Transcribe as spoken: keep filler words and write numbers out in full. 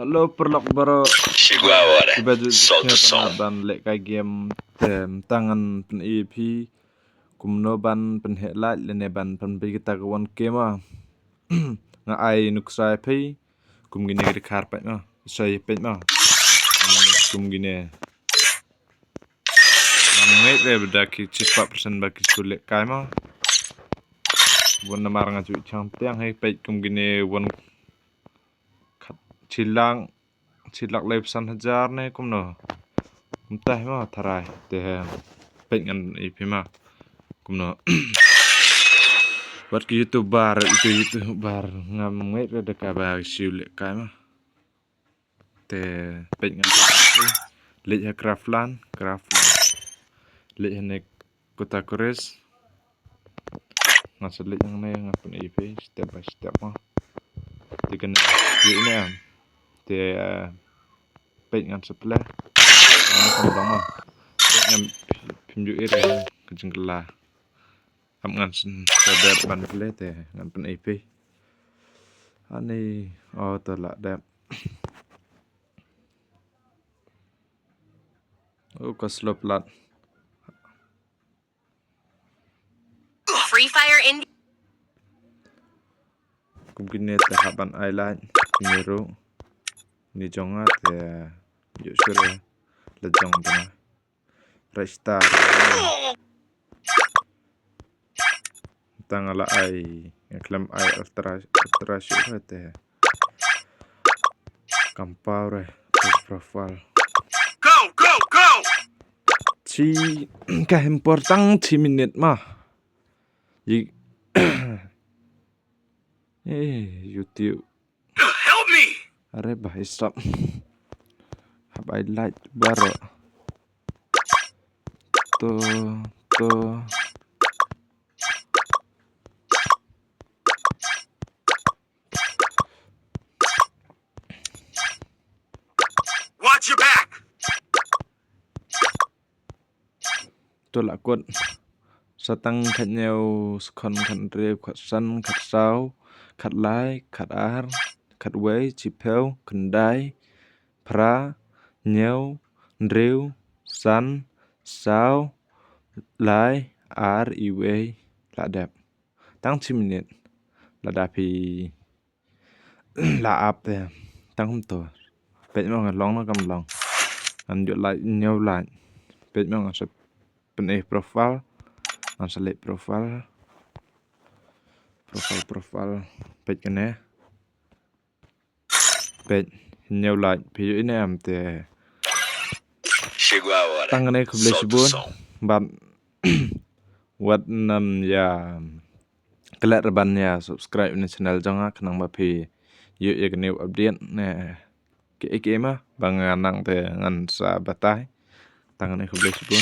Hello paralok baroh. Kiba ju sngewtynnat ban lehkai game te mynta ngan pyni ïa phi kumno ban pynheh light lane ban pynbeit kata ka one K ma. Nga ai nuksa ïa phi kum kine ki dkhar peit ma. Sa ïa peit ma. Kum kine. Ngam ngeit re ba da ki shispah percent ba ki shu lehkai ma. Bun namar nga ju chang tiang hei peit kum kine wan khat shi lak, shi lak laiphew san hajar ne kumno. Kumta hi ma tharai te peit ngan ïa phi ma. Kumno. Wat ki YouTuber, ito YouTuber ngam ngeit re da kaba shu lehkai ma. Te peit ngan leit ha Craftland, Craftland. Leit ha ne Kota Kores. Ngan sa leit hangne ngan pyni ïa phi step by step ma. Te kane ïa ine em. Te peit ngan sa play. Ngan sa dang ma. Peit ngan phim ju ïa ka jingkylla. Ap ngan sa dep ban play te ngan pyni ïa phi. Ani, oh, to la dep. Oh, ka slow plat. Free Fire India. Kum kine te hap ban ai light, kine ruh. Ni jong nga te ju sure la jong te na. Restart. Tang la ai, nga khlem ai ultra, ultra sure te. Kam pau re, profile. Go, go, go! Chi, ka important chi minit ma. Yi, eh, YouTube. Help me! Are ba hisap. Hap ai light baroh. To, to. Watch your back! To la kut. Sa tang khat hynñiew, sa khon, khat hynriew, khat san, khat saw, khat lai, khat ar, khat wei, chiphew, khyndai, phra, hynñiew, hynriew, san, saw, lai, ar, iwei, la dep. Tang chi minit. Lada phi la ap te tang kumto. Peit mo nga long ne kam long. Ngan ju lait hynñiew lait. Peit mo ngan sa pyni profile. Ngan sa leh profile. Profile, profile. Peit kane. Peit hynñiew lait. Phi ïohi ne em te. Tang kane khublei shibun. Bad wat nym ïa klet ruh ban ïa subscribe ïa une u channel jong nga khnang ba phi ïoh ïa ka new update ne kiei kiei ma ba nga nang te ngan sa batai. Tang kane khublei shibun.